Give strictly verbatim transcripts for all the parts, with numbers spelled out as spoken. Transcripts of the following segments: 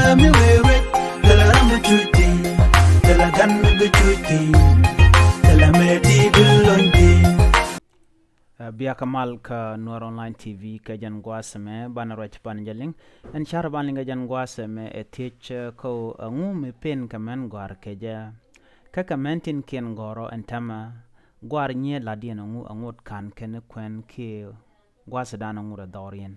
Ami wewet, thilɛ ram bi cuc thi̱n, thilɛ gan bi cuc thi̱n, thilɛ mɛ ti bi lony thi̱n. Ɛ, bia kɛ mal kä Nuɛr Online T V kɛ jɛn gua̱a̱th ɛmɛ banɛ ruac pan jɛ liŋ. Ɛn car ban liŋ kɛ jɛn gua̱a̱th ɛmɛ ɛ thiec, ɛ, kä ɣöö ɛŋu mi pen kɛ mɛn gɔ̱a̱r kɛ jɛ. Kä kɛ mɛn tin kiɛn gɔ̱a̱r ɔ ɛn täämɛ gɔ̱a̱r nyiee la̱tdiɛn ɛŋu, ɛŋu ɣöö ka̱n kɛn kuɛn kiɛ gua̱a̱th ɛ dan ɛŋu rɛ dhɔriɛn.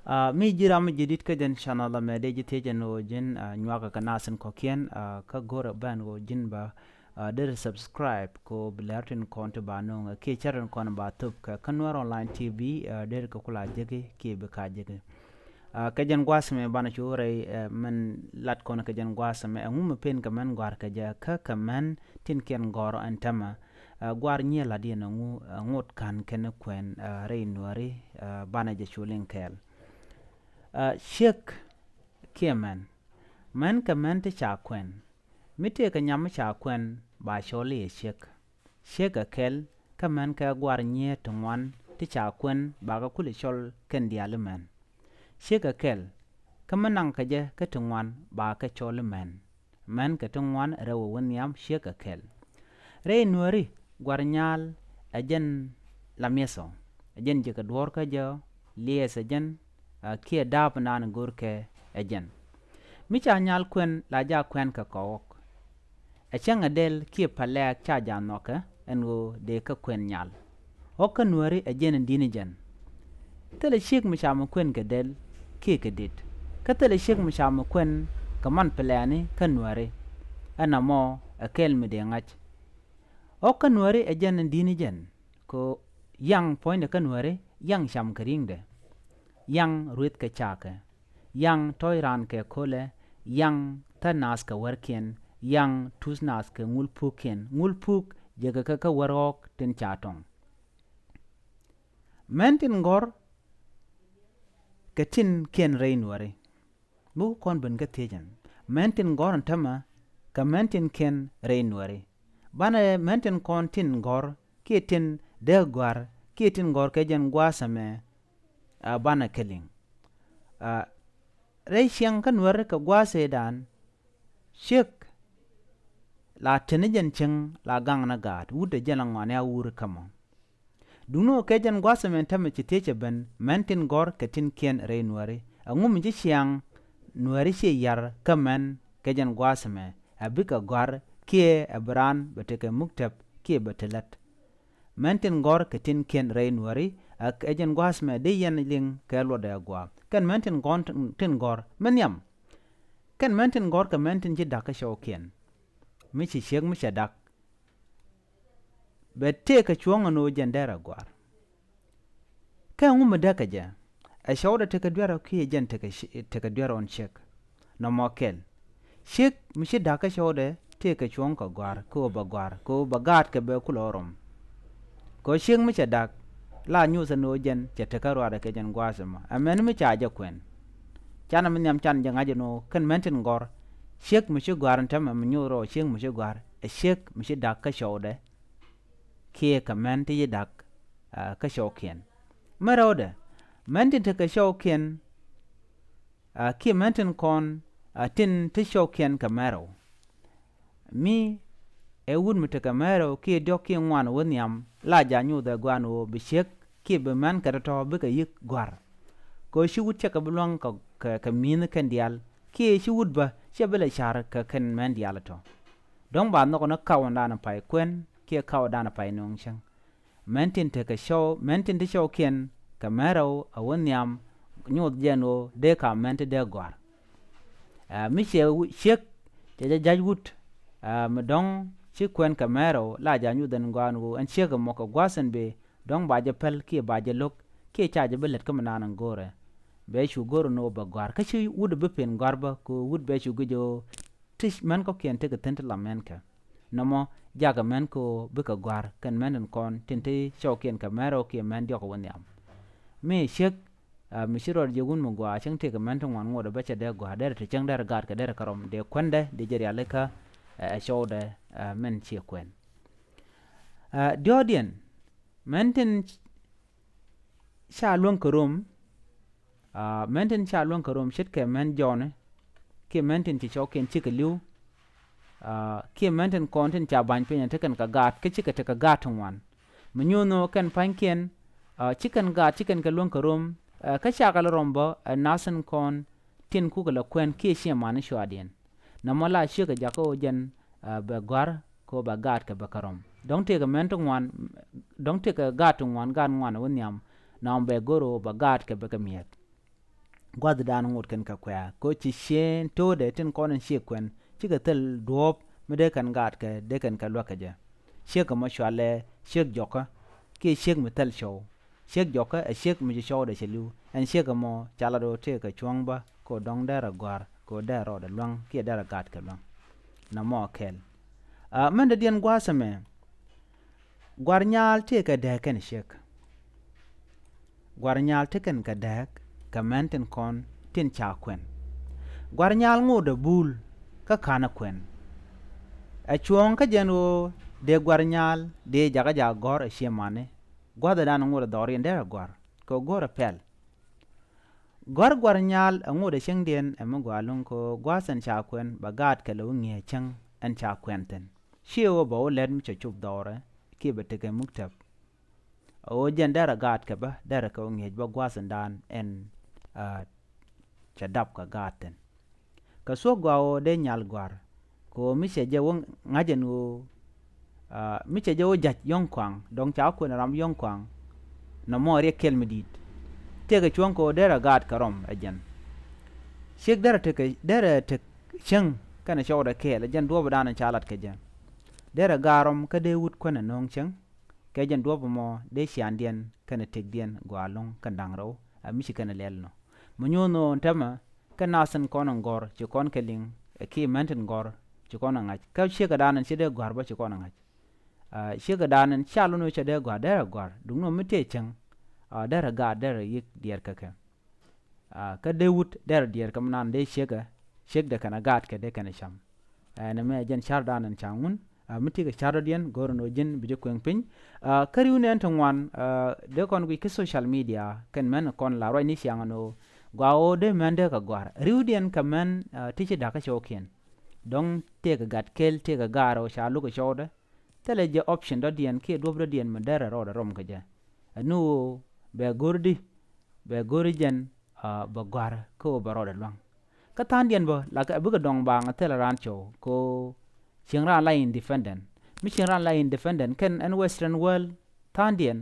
Aa, mi ji̱ ram mi ji̱ di̱t kä jɛn channel ɛmɛ dee ji̱ thiec ɛn ɣöö ji̱n, aa, nyuakä kɛ nath tin kɔ̱kiɛn, aa, kä go̱rɛ ben ɣöö ji̱n ba, aa, deri subscribe kɛ ɣöö bi lɛr tin kɔn ti ba no̱o̱ŋ, aa, kiɛ cär tin kɔn ba thop kɛ kä Nuɛr Online T V, aa, deri kɛ kula jeki kiɛ bi ka jeki. Aa, kɛ jɛn gua̱a̱th ɛmɛ banɛ cu rɛy, aa, mɛn lat kɔn kɛ jɛn gua̱a̱th ɛmɛ ɛŋu mi pen kɛ mɛn gɔ̱a̱r kɛ jɛ kä kɛ mɛn tin kiɛn gɔ̱a̱r ɛn täämɛ. Aa, gɔ̱a̱r nyiee la̱tdiɛn ɛŋu, aa, ŋot ka̱n kɛn kuɛn, aa, rɛy Nuääri, aa, banɛ jɛ cu liŋ kɛɛl. Aa, ciek kiɛ mɛn. Mɛn kɛ mɛn ti ca kuɛn. Mi tëëkɛ nyam mi ca kuɛn ba cɔl i̱ ɛ ciek. Ciek ɛ kɛl kä mɛn kɛ gɔ̱a̱r nyiee ti ŋuan ti ca kuɛn bakɛ kul i̱ cɔl kɛn diaal i̱ mɛn. Ciek ɛ kɛl kä mi naŋ kɛ jɛ kä ti ŋuan bakɛ cɔl i̱ mɛn. Mɛn kɛ ti ŋuan rɛw ɛ wä nhiam ciek ɛ kɛl. Rɛy Nuääri gɔ̱a̱r nyaal ɛ jɛn la mi̱eth ɔ, ɛ jɛn ji̱ kɛ duɔ̱ɔ̱r kä jɛ ɔ, liɛɛth ɛ jɛn, aa, kiɛ da̱a̱p naan go̱o̱rkɛ ɛ jɛn. Mi ca nyal kuɛn la ja kuɛn kɛ kɔɔk. Ɛ cäŋ ɛ dɛl kiɛ pälɛɛk ca ja nhɔkɛ ɛn ɣöö dee kä kuɛn nyal. Ɣɔ̱k kä Nuääri ɛ jɛn in di̱t ni jɛn. Thilɛ ciek mi ca mi kuɛn kɛ dɛl kiɛ kɛ di̱t. Kä thilɛ ciek mi ca mi kuɛn kɛ man pälɛɛni kä Nuääri. Ɛn amɔ ɛ kɛl mi dee ŋa̱c. Ɣɔ̱k kä Nuääri ɛ jɛn in di̱t ni jɛn. Kɛ ɣöö yaŋ puɔ̱nydɛ kä Nuääri, yaŋ cam kɛ ri̱ŋdɛ. Yaŋ ruëth kɛ cakɛ. Yaŋ tɔ̱ɔ̱c raan kɛ ko̱lɛ, yaŋ thäth naath kɛ wärkiɛn, yaŋ tuth naath kɛ ŋul puɔ̱ɔ̱kiɛn. Ŋul puɔ̱ɔ̱k jekɛ kɛ kä wär ɣɔ̱ɔ̱k tin ca tɔ̱ŋ. Mɛn tin gɔ̱r kɛ tin kiɛn rɛy Nuääri. Mi wä kɔn ben kä thiecɛn. Mɛn tin gɔ̱r ɛn täämɛ kɛ mɛn tin kiɛn rɛy Nuääri. Banɛ mɛn tin kɔn tin gɔ̱r kiɛ tin dee gɔ̱a̱r kiɛ tin gɔ̱r kɛ jɛn gua̱a̱th ɛmɛ, aa, banɛ kɛ liŋ. Aa, rɛy ciɛŋ kä Nuääri kɛ gua̱a̱th ëëdan ciek la teni jɛn cieŋ la gaŋ ni gaat wut ɛ jɛn la ŋɔaani a wur kä mɔ. Duŋni ɣöö kɛ jɛn gua̱a̱th ɛmɛ täämɛ ci thiecɛ ben mɛn tin gɔ̱r kɛ tin kiɛn rɛy Nuääri. Ɛŋu mi ci ciaŋ Nuääri ciɛ yar kä mɛn kɛ jɛn gua̱a̱th ɛmɛ ɛ bikɛ gɔ̱a̱r kiɛ ɛ bi raan bɛ tekɛ muktäp kiɛ bɛ te lät. Mɛn tin gɔ̱r kɛ tin kiɛn rɛy Nuääri ɛ kɛ jɛn gua̱a̱th ɛmɛ dee yɛn liŋ kɛ luɔtdɛ agua. Kɛn mɛn tin gɔ̱r tin gɔ̱r mi nhiam. Kɛn mɛn tin gɔ̱r kɛ mɛn tin ci da̱k kä cɔwkiɛn. Mi ci ciek mi cɛ da̱k. Bɛ tëëkɛ cuɔ̱ŋ ɛn ɣöö jɛn derɛ gɔ̱a̱r. Kä ɛŋu mi däkɛ jɛ? Ɛ cɔwdɛ tekɛ duer ɔ kiɛ jɛn tekɛ ci-, tekɛ duer ɣɔn ciek. Nɔmɔ kɛl. Ciek mi ci da̱k kä cɔwdɛ tëëkɛ cuɔ̱ŋ kɛ gɔ̱a̱r, kɛ ɣöö bɛ gɔ̱a̱r, kɛ ɣöö bɛ gaatkɛ bɛ kulɛ ɣä rɔm. Kɛ ɣöö ciek mi cɛ da̱k, la nyuuth ɛn ɣöö jɛn cɛ tekä ruaadɛ kɛ jɛn gua̱a̱th ɛmɔ. Ɛ mɛn mi ca jɛ kuɛn. Canɛ mi nhiam can jɛ ŋa̱c ɛn ɣöö kɛn mɛn tin gɔ̱r. Ciek mi ci gɔ̱a̱r ɛn täämɛ mi nyuuth rɔ ciek mi ci gɔ̱a̱r. Ɛ ciek mi ci da̱k kä cɔwdɛ. Kiɛ kɛ mɛn ti ci da̱k, aa, kä cɔwkiɛn. Mɛ rɛwdɛ, mɛn tin tekɛ cɔwkiɛn, aa, kiɛ mɛn tin kɔn, aa, tin ti cɔwkiɛn kɛ mɛ rɛw. Mi ɛ wut mi tekɛ mɛ rɛw kiɛ diɔ̱k kiɛ ŋuan wä nhiam la ja nyuuth ɛ gua̱a̱n ɣöö bi ciek kiɛ bi mɛn kɛ tɔ̱tɔ̱ bikɛ yi̱k gɔ̱a̱r. Kɛ ɣöö ci wut cɛ kɛ bi luäŋ kɛ, kɛ, kɛ mi̱i̱n kɛn diaal kiɛ ci wut bä cɛ bi lɛ ca̱r kɛ kɛn mɛn diaal tɔ̱. Dɔ̱ŋ ba nhɔk ni kaw ɛn danɛ pay kuɛn kiɛ kaw danɛ pay nööŋ cäŋ. Mɛn tin tekɛ cɔw, mɛn tin ti cɔwkiɛn kɛ mɛ rɛw a wä nhiam nyuɔth jɛn ɣöö dee ka mɛn ti dee gɔ̱a̱r. Ɛ, mi ciɛ wu-, ciek cɛ jɛ ja̱c wut, ɛ, mi dɔ̱ŋ ci kuɛn kɛ mɛ rɛw la ja̱ nyuɔth ɛn gɔaa ɛn ɣöö ɛn ciek ɛmɔ kɛ gua̱a̱th ɛn bëë dɔ̱ŋ ba jɛ päl kiɛ ba jɛ lo̱k kiɛ ca jɛ bi lät kä mi naan ɛn go̱o̱rɛ. Bɛ cu go̱o̱r ɛn ɣöö bɛ gɔ̱a̱r kä ci wut bi pen gɔ̱a̱r bä kɛ ɣöö wut bɛ cu guic ɣöö ti mɛn kɔ̱kiɛn tekɛ thi̱n ti la mɛn kɛ. Nɔmɔ jakɛ mɛn kɛ ɣöö bikɛ gɔ̱a̱r kɛn mɛn tin kɔn tin ti cɔwkiɛn kɛ mɛn rɛw kiɛ mɛn diɔ̱k ɛ wä nhiam. Mi ciek, ɛ, mi ci rɔɔd jiök wun mi gɔaa cäŋ tëëkɛ mɛn ti ŋuan ŋot ɛ bä cɛ dee gɔ̱a̱r derɛ ti cäŋ derɛ gaatkɛ derɛ kɛ rɔm dee kuɛndɛ dee jɛ rialikä, ɛ, ɛ cɔwdɛ, ɛ, mɛn ciɛ kuɛn. Ɛ, diɔ̱ɔ̱kdiɛn mɛn tin ca luäŋ kɛ rom, aa, mɛn tin ca luäŋ kɛ rom ce̱tkɛ mɛn jɔɔni, kiɛ män tin ci cɔwkiɛn cikɛ li̱w. Kiɛ män tin kɔn tin ca ba̱ny piny ɛ te kɛn kɛ gaat, kä cikɛ tekɛ gaat ti ŋuan. Mi nyuuth ni ɣöö kɛn pa̱nykiɛn ci kɛn gaat, ci kɛn kɛ luäŋ kɛ rom. Kä cakɛ lɛ rɔm bä ɛ nath tin kɔn tin kukɛ lɛ kuɛn kiɛ ciɛ mani cuaadiɛn. Nɔmɔ la ciekɛ jakä ɣöö jɛn bɛ gɔ̱a̱r kɛ ɣöö bɛ gaatkɛ bɛ kɛ rɔm. Dɔ̱ŋ tëëkɛ män ti ŋuan, dɔ̱ŋ tëëkɛ gaat ti ŋuan, gaat ŋuan ɛ wä nhiam. Nɔmɔ bɛ go̱r ɣöö bɛ gaatkɛ bɛ kɛ mi̱eth. Gua̱thdan ŋot kɛn kɛ kuɛ̈ɛ̈ kɛ ɣöö ci cieen to̱o̱dɛ tin kɔn in ciek kuɛn cikɛ thil duɔ̱ɔ̱p mi dee kɛn gaatkɛ, dee kɛn kɛ luäk kɛ jɛ. Ciek ɛmɔ cɔalɛ ciek jɔkä kiɛ ciek mi thil cɔw. Ciek jɔkä ɛ ciek mi ci cɔwdɛ cɛ li̱w. Ɛn ciek ɛmɔ ca lat ɣöö tëëkɛ cuɔ̱ŋ bä kɛ ɣöö dɔ̱ŋ derɛ gɔ̱a̱r kɛ ɣöö derɛ rɔɔdɛ luäŋ kiɛ derɛ gaatkɛ luäŋ. Nɔmɔ kɛl. Mɛn dɔ̱diɛn gua̱a̱th ɛmɛ, gua̱r nyaal tëëkɛ dääk kɛnɛ ciek. Gua̱r nyaal tekɛn kɛ dääk kɛ män tin kɔn tin ca kuɛn. Gua̱r nyaal ŋotdɛ bul kä ka̱n ɛ kuɛn. Ɛ cuɔ̱ɔ̱ŋ kä jɛn ɣöö dee gua̱r nyaal dee jakä jaak gɔ̱r ɛ ciɛ mani. Gua̱thdan ŋotdɛ dhɔriɛn derɛ gɔ̱a̱r kɛ ɣöö go̱rɛ pɛl. Gɔ̱a̱r gua̱r nyaal ɛ ŋotdɛ cäŋdiɛn ɛ mi gɔaa luŋ kɛ ɣöö gua̱a̱th ɛn ca kuɛn bɛ gaatkɛ lɛ wä ŋi̱eec cäŋ ɛn ca kuɛn thi̱n. Ciɛ ɣöö bɛ wä lät mi cɛ cop dhɔrɛ kiɛ bɛ tekɛ muktäp. Ɣöö jɛn derɛ gaatkɛ bä, derɛ kɛ wä ŋi̱eec bä gua̱thindan ɛn cɛ dap kɛ gaat thi̱n. Kɛ thuɔ̱k gɔaa ɣöö dee nyal gɔ̱a̱r kɛ ɣöö mi cɛ jɛ wä ŋa̱c ɛn ɣöö mi cɛ jɛ wä ja̱c yɔ̱ŋ kɔaŋ, dɔ̱ŋ ca wä kuɛn ram yɔ̱ŋ kɔaŋ. Nɔmɔ riɛk kɛl mi di̱i̱t. Tëëkɛ cuɔ̱ŋ kɛ ɣöö derɛ gaatkɛ rɔm ɛ jɛn. Ciek derɛ tekɛ, derɛ tek cäŋ kɛnɛ cɔwdɛ kɛɛl ɛ jɛn duɔ̱ɔ̱pdan ca lat kɛ jɛ. Derɛ gaat rɔm kä dee wut kuɛn ɛ no̱o̱ŋ cäŋ. Kɛ jɛn duɔ̱ɔ̱p ɛmɔ dee ciaaŋdiɛn kɛnɛ tëkdiɛn gɔaa lo̱ŋ kɛn da̱ŋ rɛw ɛ mi ci kɛn ɛ lɛl nɔ. Mi nyuuth ni ɣöö ɛn täämɛ kä nath tin kɔn in gɔ̱r ci kɔn kɛ liŋ, ɛ kiɛ män tin gɔ̱r ci kɔn ɛ ŋa̱c. Kä cieekädan in ci dee gɔ̱a̱r bä ci kɔn ɛ ŋa̱c. Cieekädan in ca lun ɣöö cɛ dee gɔ̱a̱r, derɛ gɔ̱a̱r duŋni ɣöö mi tëë cäŋ. Derɛ gaat, derɛ yiëk diɛɛr kä kɛ. Kä dee wut derɛ diɛɛr kä mi naan dee ciekɛ, ciekdɛ kɛnɛ gaatkɛ dee kɛnɛ cam. Ɛn ɛmɛ jɛn cardan ɛn ca ŋun mi tekɛ cardɔ̱diɛn go̱o̱r ɛn ɣöö ji̱n bi ji̱ kueŋ piny. Kä ri̱wni ɛn ti ŋuan dee kɔn guic kä social media kɛn män kɔn la ruacni ciaŋ ɛn ɣöö gɔaa ɣöö dee män dee kɛ gɔ̱a̱r. Ri̱wdiɛn kɛ män ti ci da̱k kä cɔwkiɛn. Dɔ̱ŋ tëëkɛ gat kɛl, tëëkɛ gaat rɛw ca luk ɛ cɔwdɛ. Thilɛ jɛ option dɔ̱diɛn kiɛ duɔ̱p dɔ̱diɛn mi derɛ rɔɔdɛ rɔm kɛ jɛ. Ɛn ni ɣöö bɛ go̱r di, bɛ go̱r di jɛn bɛ gɔ̱a̱r kä ɣöö bɛ rɔɔdɛ lua̱ŋ. Kä tha̱a̱ŋdiɛn bä la kɛ bikɛ dɔ̱ŋ baaŋ thilɛ raan cɔw kɛ ɣöö cieŋ raan la independent. Mi cieŋ raan la independent kɛn ɛn Western world tha̱a̱ŋdiɛn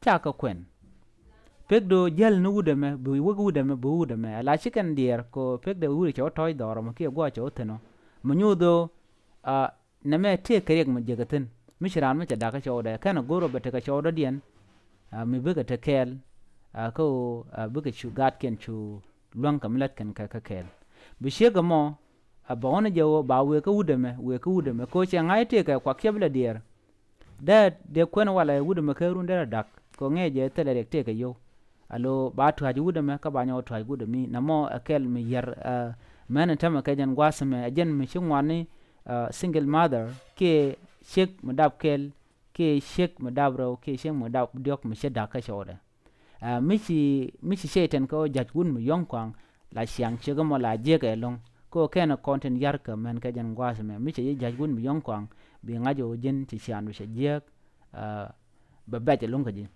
ca kɛ kuɛn. Pek do̱ jäl ni wut ɛmɛ bi wek wut ɛmɛ bi wut ɛmɛ ala ci kɛn diɛɛr kɛ ɣöö pek dee wut cɛ wä tɔ̱ɔ̱c dhɔr ɛmɔ kiɛ gua̱a̱ cɛ wä thi̱n ɔ. Mi nyuuth ɣöö nɛmɛ tëëkɛ riɛk mi jiäkä thi̱n mi ci raan mi cɛ da̱kä cɔwdɛ kɛnɛ go̱r ɔ bɛ tekɛ cɔwdɔ̱diɛn. Mi bikɛ te kɛɛl kä ɣöö bikɛ cu gaatkiɛn cu luäŋ kɛ mi lät kɛn kɛ kä kɛɛl. Bi ciek ɛmɔ a bä ɣɔ̱n jɛ ɣöö ba wëë kä wut ɛmɛ, wëë kä wut ɛmɛ kɛ ɣöö cɛ ŋa̱c tëëkɛ kuak ciɛ bi lɛ diɛɛr. Dee dee kuɛn walɛ wut ɛmɛ kä run derɛ da̱k kɛ ɣöö ŋɛɛ jɛ thilɛ riɛk tëëkɛ yio̱w. Alo ba tua̱c wut ɛmɛ kä ba nyɔk tua̱c wut ɛmi nɛmɔ ɛ kɛl mi yär. Mɛn ɛn tämɛ kɛ jɛn gua̱a̱th ɛmɛ ɛ jɛn mi ci ŋuani single mother kiɛ ciek mi dap kɛl kiɛ ciek mi dap rɛw kiɛ ciek mi dap diɔ̱k mi ci da̱k kä cɔwdɛ. Mi ci, mi ci Cɛytan kɛ ɣöö ja̱c wut mi yɔ̱ŋ kɔaŋ la ciaŋ ciek ɛmɔ la jiäk ɛlɔ̱ŋ. Kɛ ɣöö kɛn ɛ kɔn tin yar kɛ mɛn kɛ jɛn gua̱a̱th ɛmɛ mi cɛ ji̱ ja̱c wut mi yɔ̱ŋ kɔaŋ bi ŋa̱c ɣöö ji̱n ci ciaŋdu cɛ jiäk. Bɛ bɛc ɛlɔ̱ŋ kä ji̱.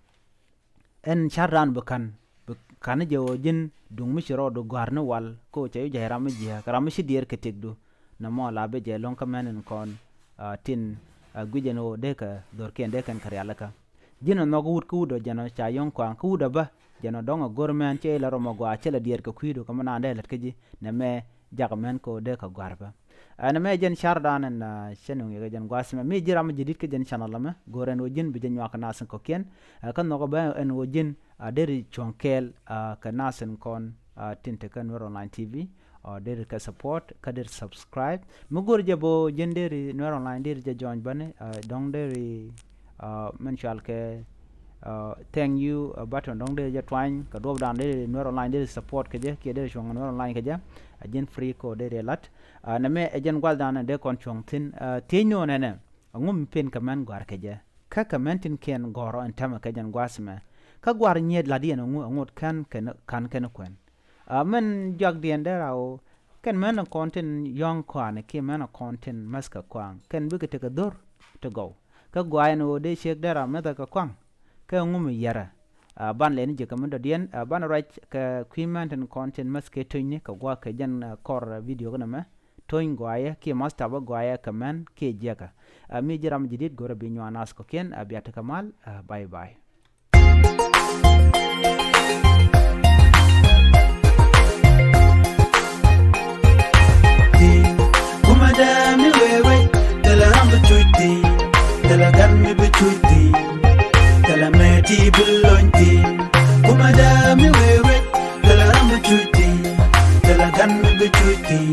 Ɛn ca̱r raan bi ka̱n, bi ka̱n jɛ ɣöö ji̱n duŋ mi ci rɔɔdu gɔ̱a̱r ni wal kɛ ɣöö cɛ ji̱ ja̱c ram mi jiääk ram mi ci diɛɛr kɛ tëkdu. Nɛmɔ la bi jɛ ɛlɔ̱ŋ kä mɛn in kɔn tin guic ɛn ɣöö dee kɛ dhorkiɛn dee kɛn kɛ rialikä. Ji̱n ɛ nhɔk wut kä wut ɔ jɛn ɔ ca yɔ̱ŋ kɔaŋ kä wut ɔ bä jɛn ɔ dɔ̱ŋ ɛ go̱r mɛn cɛ ilɛ rɔm ɔ gɔaa cɛ lɛ diɛɛr kɛ kui̱du kä mi naan dee lät kä ji̱ nɛmɛ jakä mɛn kɛ ɣöö dee kɛ gɔ̱a̱r bä. Ɛn ɛmɛ jɛn ca̱rdan ɛn cɛ nuŋ yɛ kɛ jɛn gua̱a̱th ɛmɛ mi ji̱ ram mi ji̱ di̱t kä jɛn channel ɛmɛ go̱o̱r ɛn ɣöö ji̱n bi jɛ nyuak kɛ nath in kɔ̱kiɛn. Kä nhɔk ɛ bä ɛn ɣöö ji̱n a deri cuɔ̱ŋ kɛɛl kɛ nath in kɔn tin te kä Nuer Online T V. Ɔ deri kɛ support kä deri subscribe mi go̱o̱r jɛ bä ji̱n deri Nuer Online deri jɛ join bäni dɔ̱ŋ deri mɛn cual kɛ thank you button dɔ̱ŋ dee jɛ tuany kɛ duɔ̱pdan dee Nuer Online dee support kɛ jɛ kiɛ dee cuɔ̱ŋ Nuer Online kɛ jɛ. A ji̱n free kɛ dee dee lat. Nɛmɛ ɛ jɛn gua̱thdan dee kɔn cuɔ̱ŋ thi̱n thiec ni ɣän ɛnɛ. Ɛŋu mi pen kɛ mɛn gɔ̱a̱r kɛ jɛ kä kɛ mɛn tin kiɛn gɔ̱rɔ ɛn tämɛ kɛ jɛn gua̱a̱th ɛmɛ. Kä gɔ̱a̱r nyiet la̱tdiɛn ɛŋu ɛŋu kän kɛn kän kɛn kuɛn. Mɛn juakdiɛn dee raw Kɛn mɛn kɔn tin yɔ̱ŋ kɔaŋ kiɛ mɛn kɔn tin mäth kɛ kɔaŋ, kɛn bikɛ tekɛ dho̱r ti gɔw. Kä guayɛ ni ɣöö dee ciek dee ram mäthɛ kɛ kɔaŋ, kɛ ŋu mi yɛrɛ. Ɛ, ban lɛni ji̱ kɛ mi dɔ̱diɛn, ɛ, ban ruac kɛ kui̱ mɛn tin kɔn tin mäth kɛ tönyni kɛ gua̱a̱th kɛ jɛn, ɛ, kɔr, ɛ, video kä nɛmɛ. Töny guayɛ kiɛ mäth tapä guayɛ kɛ mɛn kiɛ jiɛkä. Ɛ, mi ji̱ ram ji̱ di̱t go̱rɛ bi nyuan nath kɔ̱kiɛn, ɛ, bia tekɛ mal, ɛ, bye bye. Kumɛ dee mi wee wec, thilɛ ram bi cuc thi̱n, thilɛ gan mi bi cuc thi̱n, thilɛ mɛ ti bi lony thi̱n. Kumɛ dee mi wee wec, thilɛ ram bi cuc thi̱n, thilɛ gan mi bi cuc thi̱n,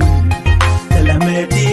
thilɛ mɛ ti